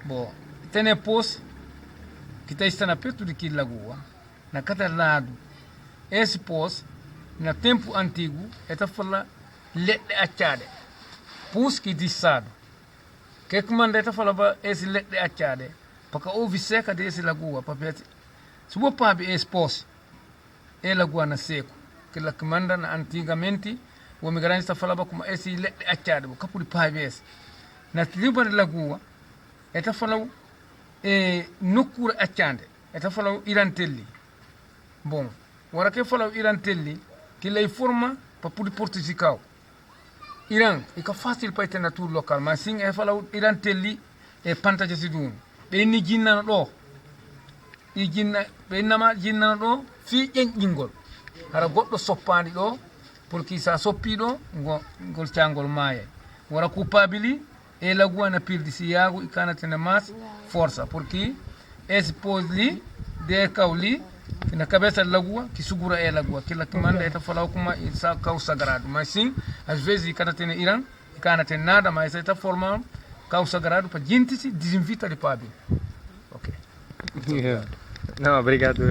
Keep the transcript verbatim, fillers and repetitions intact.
Bon, tene pos ki ta istana pertu di ki lagua na kata ladu. Esi pos na tempu antigu e ta fala ledde accade. Pus ki disadu. Ke kumanda e ta fala ba esi ledde accade. Paka ovi seka de esi lagua pa peti. Subo pabi esi pos. E lagua na seku. Kila kumanda na antigamente o migrante ta fala ba kuma esi ledde accade bo kapudi pabi esi. Na liba de lagua e ta fala e nokura accande. E ta fala irantelli. Bon, wara ke fala irantelli ki lay forma pa pudi portisikau. Iran i ka fasil pa ite natur local ma sin e fala irantelli. E panta jesi dun be ni jinnano do. I jinna be nama jinnano do fi ƴenƴingol. Hara goɗɗo soppandi do pour ki sa soppi do ngol cangol maye. Wara ku pabili e lagua na pirdi si yagu i kana tene mas forsa pour ki expose li de kaw li na kabesa lagua ki sugura e lagua kila ki manda e ta fala kuma i sa kaw sagrado mas sin às vezes i kana tene iran i kana tene nada mas e ta forma kaw sagrado pa gente si disinvita de pabi. Ok. No, obrigado.